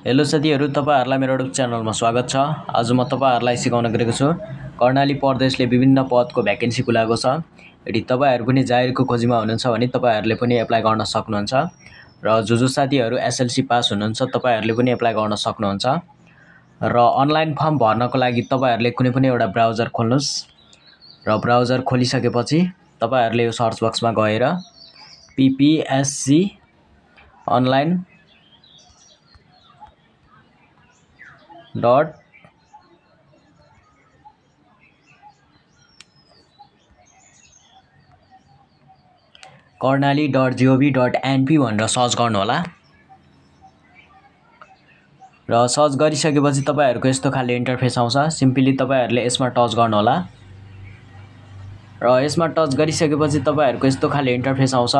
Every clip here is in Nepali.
हेलो साथीहरु, तपाईहरुलाई मेरो युट्युब च्यानलमा स्वागत छ। आज म तपाईहरुलाई सिकाउन गएको छु कर्णाली प्रदेशले विभिन्न पदको भ्याकेन्सी खुलाएको छ। यदि तपाईहरु पनि जागिरको खोजीमा हुनुहुन्छ भने तपाईहरुले पनि एप्लाई गर्न सक्नुहुन्छ र जो साथीहरु एसएलसी पास हुनुहुन्छ तपाईहरुले पनि एप्लाई गर्न सक्नुहुन्छ। र अनलाइन फर्म भर्नको लागि तपाईहरुले कुनै पनि एउटा ब्राउजर खोल्नुस् र ब्राउजर खोलिसकेपछि तपाईहरुले यो सर्च बक्समा गएर PPSC online dot karnali.gov.np भनेर सर्च गर्नु होला र सर्च गरिसकेपछि तपाईहरुको यस्तो खाले इन्टरफेस आउँछ। सिम्पली तपाईहरुले यसमा टच गर्नु होला र यसमा टच गरिसकेपछि तपाईहरुको यस्तो खाले इन्टरफेस आउँछ।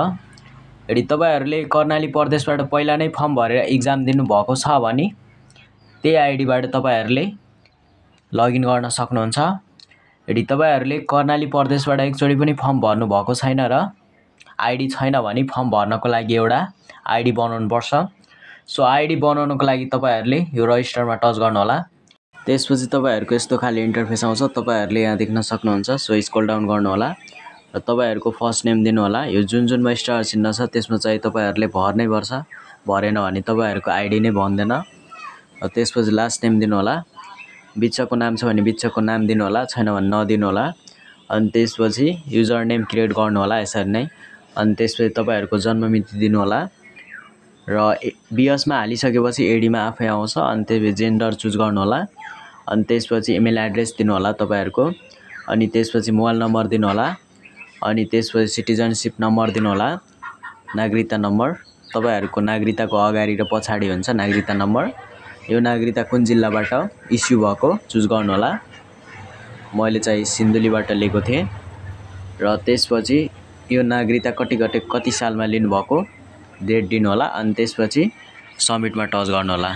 यदि तपाईहरुले कर्णाली प्रदेशबाट पहिला नै फर्म भरेर एक्जाम दिनु भएको छ भने त्यही आइडीबाट तपाईहरुले लगइन गर्न सक्नुहुन्छ। यदि तपाईहरुले कर्णाली प्रदेशबाट एकचोटी पनि फर्म भर्नु भएको छैन र आइडी छैन भने फर्म भर्नको लागि एउटा आइडी बनाउनु पर्छ। सो आइडी बनाउनको लागि तपाईहरुले यो रजिस्टरमा टच गर्नु होला। त्यसपछि तपाईहरुको यस्तो खाले इन्टरफेस आउँछ। तपाईहरुले यहाँ देख्न सक्नुहुन्छ। सो स्क्रल डाउन गर्नु होला र तपाईहरुको फर्स्ट नेम दिनु होला। यो जुनमा स्टार चिन्ह छ त्यसमा चाहिँ तपाईहरुले भर्नै पर्छ। भरेन भने तपाईहरुको आइडी नै बन्दैन। र त्यसपछि लास्ट नेम दिनु होला। बिचको नाम छ भने बिचको नाम दिनु होला, छैन भने नदिनु होला। अनि त्यसपछि युजर नेम क्रिएट गर्नु होला यसरी नै। अनि त्यसपछि तपाईहरुको जन्म मिति दिनु होला र बीएसमा हालिसकेपछि एडीमा आफै आउँछ। अनि त्यसपछि जेन्डर चुज गर्नु होला। अनि त्यसपछि इमेल एड्रेस दिनु होला तपाईहरुको। अनि त्यसपछि मोबाइल नम्बर दिनु होला। अनि त्यसपछि सिटिजनशिप नम्बर दिनु होला, नागरिकता नम्बर। तपाईहरुको नागरिकताको अगाडि र पछाडी हुन्छ नागरिकता नम्बर। यो नागरिकता कुन जिल्लाबाट इस्यु भएको चुज गर्नु होला। मैले चाहिँ सिन्धुलीबाट लिएको थिएँ। र त्यसपछि यो नागरिकता कति सालमा लिनु भएको डेट दिनु होला। अनि त्यसपछि सबमिटमा टच गर्नु होला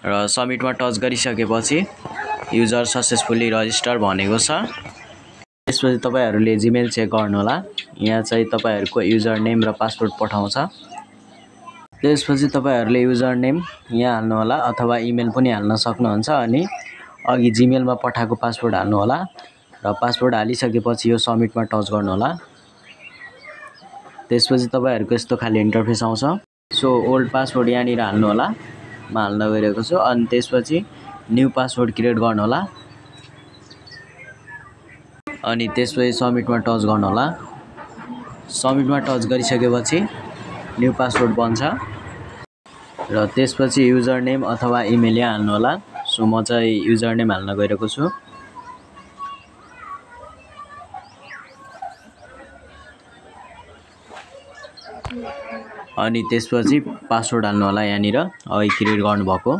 र सबमिटमा टच गरिसकेपछि युजर सक्सेसफुली रजिस्टर भनेको छ। त्यसपछि तपाईहरुले जीमेल चेक गर्नु होला। यहाँ चाहिँ तपाईहरुको युजर नेम र पासवर्ड पठाउँछ। त्यसपछि तपाईहरुले युजर नेम यहाँ हाल्नु होला अथवा इमेल पनि हाल्न सक्नुहुन्छ। अनि अघि जीमेलमा पठाएको पासवर्ड हाल्नु होला र पासवर्ड हालिसकेपछि यो सबमिटमा टच गर्नु होला। त्यसपछि तपाईहरुको यस्तो खाले इन्टरफेस आउँछ। सो ओल्ड पासवर्ड यहाँनिर हाल्नु होला। म हाल्न गइरहेको छु। अनि त्यसपछि न्यू पासवर्ड क्रिएट गर्नु होला। अनि त्यसपछि सबमिटमा टच गर्नु होला। सबमिटमा टच गरिसकेपछि न्यू पासवर्ड बन्छ र त्यसपछि युजर नेम अथवा इमेल यहाँ हाल्नु होला। सो म चाहिँ युजर नेम हाल्न गइरहेको छु। अनि त्यसपछि पासवर्ड हाल्नु होला यहाँनिर अघि क्रिएट गर्नुभएको।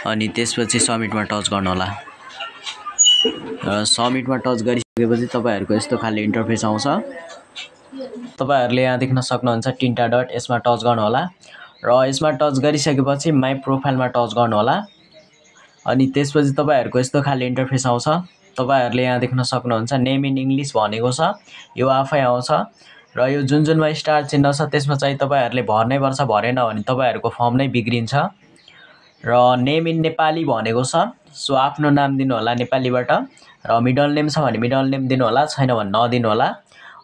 अनि त्यसपछि सबमिटमा टच गर्नु होला। सबमिटमा टच गरिसकेपछि तपाईहरुको यस्तो खाले इन्टरफेस आउँछ। तपाईहरुले यहाँ देख्न सक्नुहुन्छ तीनटा डट, यसमा टच गर्नु होला र यसमा टच गरिसकेपछि माई प्रोफाइलमा टच गर्नु होला। अनि त्यसपछि तपाईहरुको यस्तो खाले इन्टरफेस आउँछ। तपाईहरुले यहाँ देख्न सक्नुहुन्छ नेम इन इंग्लिश भनेको छ। यो आफै आउँछ र यो जुनमा स्टार चिन्ह छ त्यसमा चाहिँ तपाईहरुले भर्नै पर्छ। भरेन भने तपाईहरुको फर्म नै बिग्रिन्छ। र नेम इन नेपाली भनेको छ। सो आफ्नो नाम दिनु होला नेपालीबाट र मिडल नेम छ भने मिडल नेम दिनु होला, छैन भने नदिनु होला।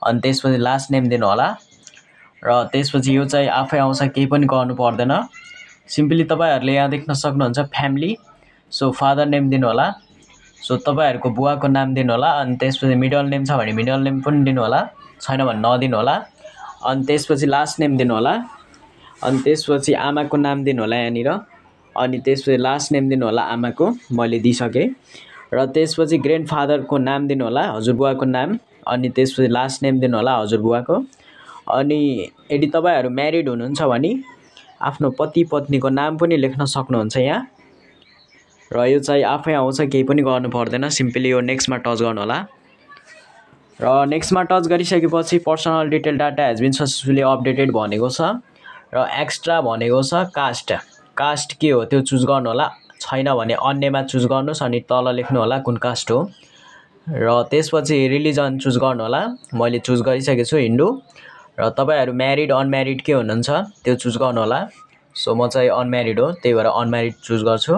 अनि त्यसपछि लास्ट नेम दिनु होला र त्यसपछि यो चाहिँ आफै आउँछ, केही पनि गर्नु पर्दैन। सिम्पली तपाईहरुले यहाँ देख्न सक्नुहुन्छ फ्यामिली। सो फादर नेम दिनु होला। सो तपाईहरुको बुवाको नाम दिनु होला। अनि त्यसपछि मिडल नेम छ भने मिडल नेम पनि दिनु होला, छैन भने नदिनु होला। अनि त्यसपछि लास्ट नेम दिनु होला। अनि त्यसपछि आमाको नाम दिनु होला यहाँनिर। अनि त्यसपछि लास्ट नेम दिनु होला आमाको, मैले दिइसकेँ। र त्यसपछि ग्रान्डफादरको नाम दिनु होला, हजुरबुवाको नाम। अनि त्यसपछि लास्ट नेम दिनु होला हजुरबुवाको। अनि यदि तपाईहरु म्यारिड हुनुहुन्छ भने आफ्नो पति पत्नीको नाम पनि लेख्न सक्नुहुन्छ यहाँ। र यो चाहिँ आफै आउँछ, केही पनि गर्नु पर्दैन। सिम्पली यो नेक्स्टमा टच गर्नु होला र नेक्स्टमा टच गरिसकेपछि personal detail data has been successfully updated भनेको छ र एक्स्ट्रा भनेको छ कास्ट। कास्ट के हो त्यो चुज गर्नु होला, छैन भने अन्यमा चुज गर्नुस्। अनि तल लेख्नु होला कुन कास्ट हो। र त्यसपछि रिलिजन चुज गर्नु होला। मैले चुज गरिसकेको छु हिन्दू। र तपाईहरु म्यारिड अनम्यारिड के हुनुहुन्छ त्यो चुज गर्नु होला। सो म चाहिँ अनम्यारिड हो, त्यही भएर अनम्यारिड चुज गर्छु।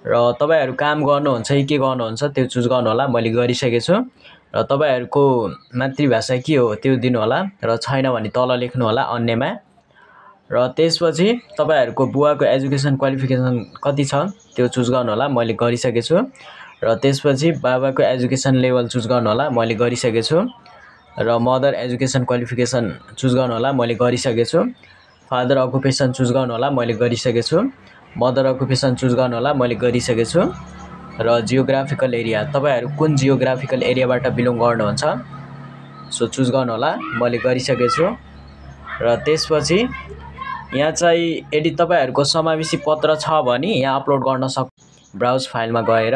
र तपाईहरु काम गर्नुहुन्छ कि के गर्नुहुन्छ त्यो चुज गर्नु होला। मैले गरिसकेको छु। र तपाईहरुको मातृभाषा के हो त्यो दिनु होला र छैन भने तल लेख्नु होला अन्यमा। र त्यसपछि तपाईहरुको बुवाको एजुकेसन क्वालिफिकेसन कति छ त्यो चुज गर्नु होला। मैले गरिसकेको छु। र त्यसपछि बाबाको एजुकेसन लेभल चुज गर्नु होला। मैले गरिसकेको छु। र मदर एजुकेसन क्वालिफिकेसन चुज गर्नु होला। मैले गरिसकेको छु। फादर अकुपेसन चुज गर्नु होला। मैले गरिसकेको छु। मदर अकुपेसन चुज गर्नु होला। मैले गरिसकेको छु। र जियोग्राफिकल एरिया तपाईहरु कुन जियोग्राफिकल एरियाबाट बिलोङ गर्नुहुन्छ सो चुज गर्नु होला। मैले गरिसकेको छु। र त्यसपछि यहाँ चाहिँ यदि तपाईहरुको समावेशी पत्र छ भने यहाँ अपलोड गर्न ब्राउज फाइलमा गएर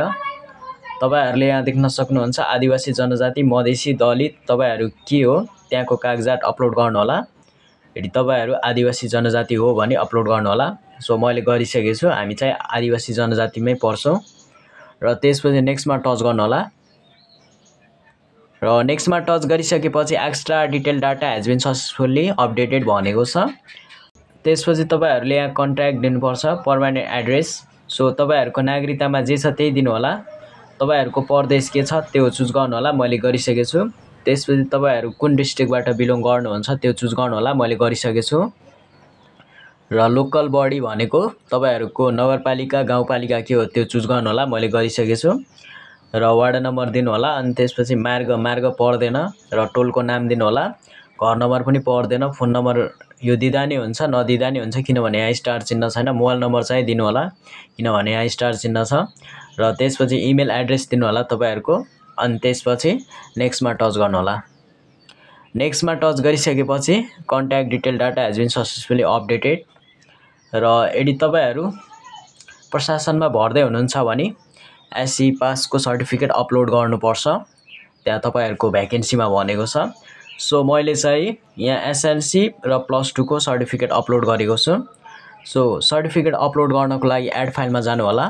तपाईहरुले यहाँ देख्न सक्नुहुन्छ आदिवासी जनजाति मधेसी दलित तपाईहरु के हो त्यहाँको कागजात अपलोड गर्नु होला। यदि तपाईहरु आदिवासी जनजाति हो भने अपलोड गर्नु होला। सो मैले गरिसकेको छु। हामी चाहिँ आदिवासी जनजातिमै पर्छौं। र त्यसपछि नेक्स्टमा टच गर्नु होला। र नेक्स्टमा टच गरिसकेपछि extra detail data has been successfully updated भनेको छ। त्यसपछि तपाईहरुले यहाँ कन्ट्याक्ट दिनुपर्छ, पर्मानेन्ट एड्रेस। सो तपाईहरुको नागरिकतामा जे छ त्यही दिनु होला। तपाईहरुको प्रदेश के छ त्यो चुज गर्नु होला। मैले गरिसकेको छु। त्यसपछि तपाईहरु कुन डिस्ट्रिक्टबाट बिलोङ गर्नुहुन्छ त्यो चुज गर्नु होला। मैले गरिसकेको छु। र लोकल बडी भनेको तपाईहरुको नगरपालिका गाउँपालिका के हो त्यो चुज गर्नु होला। मैले गरिसकेको छु। र वार्ड नम्बर दिनु होला। अनि त्यसपछि मार्ग पर्दैन र टोलको नाम दिनु होला। घर नम्बर पनि पर्दैन, फोन नम्बर यो दिदा नै हुन्छ नदिदा नै हुन्छ किनभने यहाँ स्टार चिन्ह छैन। मोबाइल नम्बर चाहिँ दिनु होला किनभने यहाँ स्टार चिन्ह छ। र त्यसपछि इमेल एड्रेस दिनु होला तपाईहरुको। अनि त्यसपछि नेक्स्टमा टच गर्नु होला। नेक्स्टमा टच गरिसकेपछि contact detail data has been successfully updated. र यदि तपाईहरु प्रशासनमा भर्दै हुनुहुन्छ भने एससी पासको सर्टिफिकेट अपलोड गर्नुपर्छ। त्यहाँ तपाईहरुको भ्याकेन्सीमा भनेको छ। सो मैले चाहिँ यहाँ एसएलसी र +2 को सर्टिफिकेट अपलोड गरेको छु। सो सर्टिफिकेट अपलोड गर्नको लागि एड फाइलमा जानु होला।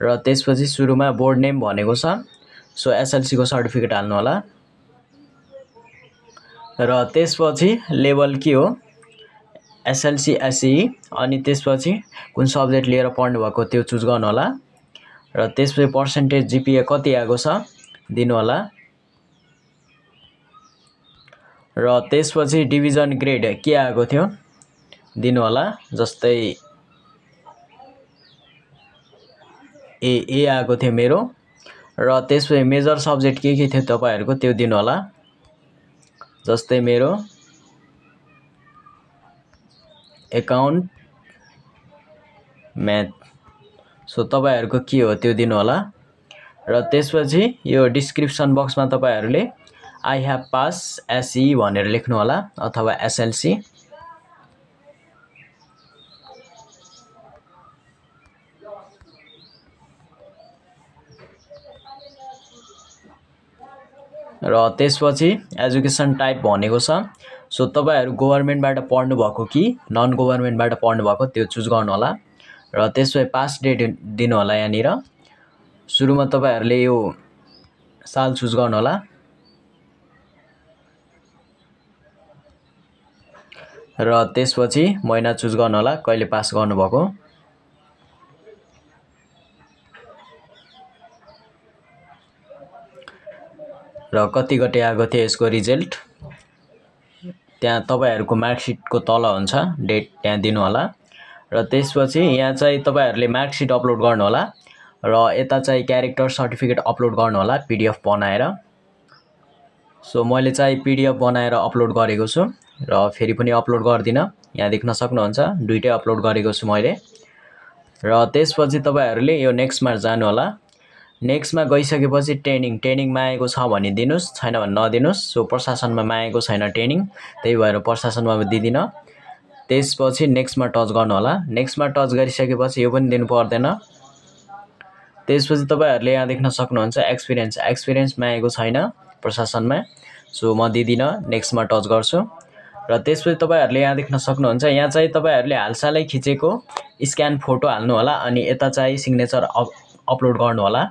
र त्यसपछि सुरुमा बोर्ड नेम भनेको छ। सो एसएलसी को सर्टिफिकेट हाल्नु होला। र त्यसपछि लेभल के हो एसएलसी एसई अनि त्यसपछि कुन सब्जेक्ट लिएर पढ्नु भएको त्यो चुज गर्नु होला। र त्यसपछि पर्सेन्टेज जीपीए कति आएको छ दिनु होला। र त्यसपछि डिभिजन ग्रेड के आएको थियो दिनु होला। जस्तै ए आएको थियो मेरो। र त्यसपछि मेजर सब्जेक्ट के थियो तपाईहरुको त्यो दिनु होला। जस्तै मेरो एकाउन्ट म्याथ। सो तपाईहरुको के हो त्यो दिनु होला। र त्यसपछि यो डिस्क्रिप्सन बक्समा तपाईहरुले आई ह्याभ पास एसई भनेर लेख्नु होला अथवा एसएलसी। र त्यसपछि एजुकेसन टाइप भनेको छ। सो तपाईहरु गभर्नमेन्टबाट पढ्नु भएको कि नन गभर्नमेन्टबाट पढ्नु भएको त्यो चुज गर्नु होला। र त्यसपछि पास डेट दिनु होला। यहाँनिर सुरुमा तपाईहरुले यो साल चुज गर्नु होला। र त्यसपछि महिना चुज गर्नु होला कहिले पास गर्नुभएको। र कति गते आएको थियो यसको रिजल्ट त्यहाँ तपाईहरुको मार्कसिटको तल हुन्छ डेट त्यहाँ दिनु होला। र त्यसपछि यहाँ चाहिँ तपाईहरुले मार्कसिट अपलोड गर्नु होला। र यता चाहिँ क्यारेक्टर सर्टिफिकेट अपलोड गर्नु होला पीडीएफ बनाएर। सो मैले चाहिँ पीडीएफ बनाएर अपलोड गरेको छु। र फेरि पनि अपलोड गर्दिन यहाँ देख्न सक्नुहुन्छ दुईटै अपलोड गरेको छु मैले। र त्यसपछि तपाईहरुले यो नेक्स्टमा जानु होला। नेक्स्टमा गइसकेपछि ट्रेनिङमा आएको छ भने दिनुस्, छैन भने नदिनुस्। सो प्रशासनमा आएको छैन ट्रेनिङ, त्यही भएर प्रशासनमा दिदिन। त्यसपछि नेक्स्टमा टच गर्नु होला। नेक्स्टमा टच गरिसकेपछि यो पनि दिनु पर्दैन। त्यसपछि तपाईहरुले यहाँ देख्न सक्नुहुन्छ एक्सपिरियन्समा आएको छैन प्रशासनमा। सो म दिदिन नेक्स्टमा टच गर्छु। र त्यसपछि तपाईहरुले यहाँ देख्न सक्नुहुन्छ यहाँ चाहिँ तपाईहरुले हालसालै खिचेको स्क्यान फोटो हाल्नु होला। अनि यता चाहिँ सिग्नेचर अपलोड गर्नु होला।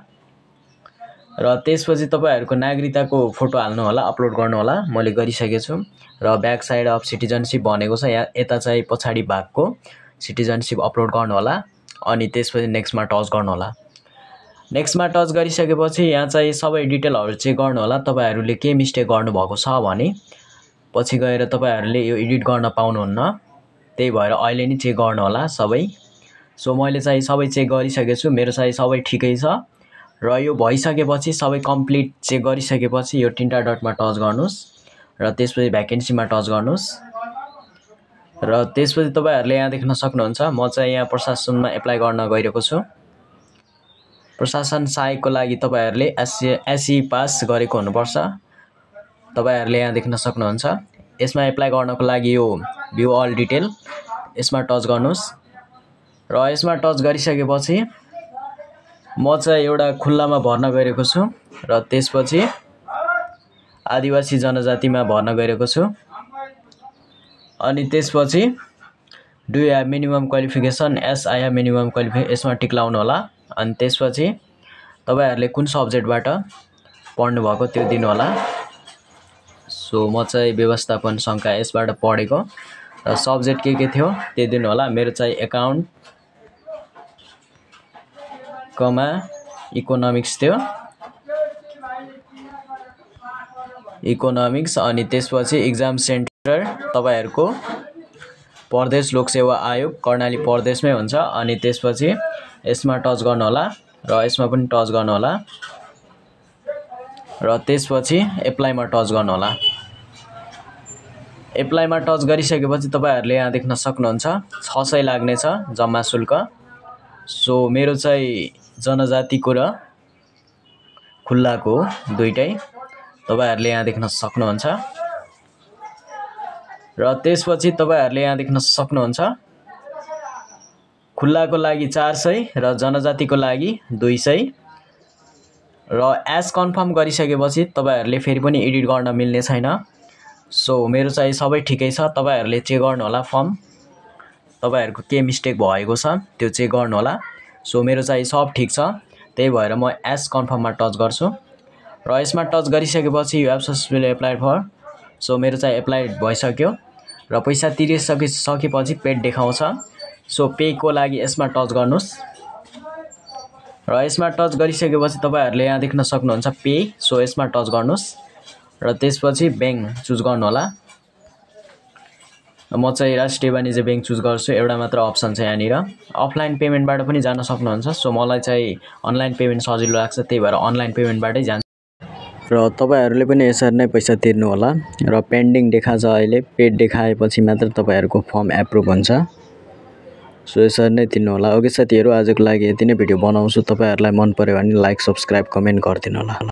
र त्यसपछि तपाईहरुको नागरिकताको फोटो हाल्नु होला, अपलोड गर्नु होला। मैले गरिसकेको छु र ब्याक साइड अफ सिटिजनशिप भनेको छ, यहाँ यता चाहिँ पछाडी भागको सिटिजनशिप अपलोड गर्नु होला अनि त्यसपछि नेक्स्टमा टच गर्नु होला। नेक्स्टमा टच गरिसकेपछि यहाँ चाहिँ सबै डिटेलहरु चेक गर्नु होला। तपाईहरुले के मिस्टेक गर्नुभएको छ भने पछि गएर तपाईहरुले यो एडिट गर्न पाउनुहुन्न, त्यही भएर अहिले नै चेक गर्नु होला सबै। सो मैले चाहिँ सबै चेक गरिसकेको छु, मेरो चाहिँ सबै ठिकै छ र यो भइसकेपछि सबै कम्प्लिट चेक गरिसकेपछि यो तीनटा डटमा टच गर्नुस् र त्यसपछि भ्याकेन्सीमा टच गर्नुस् र त्यसपछि तपाईहरुले यहाँ देख्न सक्नुहुन्छ म चाहिँ यहाँ प्रशासनमा एप्लाई गर्न गइरहेको छु। प्रशासन सहायकको लागि तपाईहरुले एसई पास गरेको हुनुपर्छ। तपाईहरुले यहाँ देख्न सक्नुहुन्छ। यसमा एप्लाई गर्नको लागि यो भ्यू अल डिटेल यसमा टच गर्नुस् र यसमा टच गरिसकेपछि म चाहिँ एउटा खुल्लामा भर्न गइरहेको छु र त्यसपछि आदिवासी जनजातिमा भर्न गइरहेको छु अनि त्यसपछि do you have minimum qualification, S I have minimum qualification, यसमा टिक लाउनु होला अनि त्यसपछि तपाईहरुले कुन सब्जेक्टबाट पढ्नु भएको त्यो दिनु होला। सो म चाहिँ व्यवस्थापन संकाय यसबाट पढेको र सब्जेक्ट के थियो त्यो दिनु होला। मेरो चाहिँ अकाउन्ट कमा इकोनोमिक्स थियो, इकोनोमिक्स अनि त्यसपछि एक्जाम सेन्टर तपाईहरुको प्रदेश लोक सेवा आयोग कर्णाली प्रदेशमै हुन्छ अनि त्यसपछि यसमा टच गर्नु होला र यसमा पनि टच गर्नु होला र त्यसपछि एप्लाईमा टच गर्नु होला। एप्लाईमा टच गरिसकेपछि तपाईहरुले यहाँ देख्न सक्नुहुन्छ 600 लाग्ने छ जम्मा शुल्क। सो मेरो चाहिँ जनजातिको र खुल्लाको दुईटै तपाईहरुले यहाँ देख्न सक्नुहुन्छ र त्यसपछि तपाईहरुले यहाँ देख्न सक्नुहुन्छ खुल्लाको लागि 400 र जनजातिको लागि 200 र एज कन्फर्म गरिसकेपछि तपाईहरुले फेरि पनि एडिट गर्न मिल्ने छैन। सो मेरो चाहिँ सबै ठिकै छ, तपाईहरुले चेक गर्नु होला फर्म तपाईहरुको के मिस्टेक भएको छ त्यो चेक गर्नु होला। सो मेरो चाहिँ सब ठीक छ, त्यही भएर म एज कन्फर्ममा टच गर्छु र यसमा टच गरिसकेपछि you have successfully applied for. So मेरो चाहिँ एप्लाइड भइसक्यो र पैसा तिरिसकेपछि पेड देखाउँछ। सो पे को लागि यसमा टच गर्नुस् र यसमा टच गरिसकेपछि तपाईहरुले यहाँ देख्न सक्नुहुन्छ पे। सो यसमा टच गर्नुस् र त्यसपछि बैंक चुज गर्नु होला। म चाहिँ राष्ट्रिय वाणिज्य बैंक चुज गर्छु, एउटा मात्र अप्सन छ यहाँनिर। अफलाइन पेमेन्टबाट पनि जान सक्नुहुन्छ। सो मलाई चाहिँ अनलाइन पेमेन्ट सजिलो लाग्छ, त्यही भएर अनलाइन पेमेन्टबाटै जान्छु र तपाईहरुले पनि यसरी नै पैसा तिर्नु होला र पेन्डिङ देखाछ अहिले, पेड देखाएपछि मात्र तपाईहरुको फर्म एप्रुभ हुन्छ। सो यसरी नै तिर्नु होला। ओके साथीहरु, आजको लागि यति नै भिडियो बनाउँछु। तपाईहरुलाई मन पर्यो भने लाइक, सब्स्क्राइब, कमेन्ट गर्दिनु होला।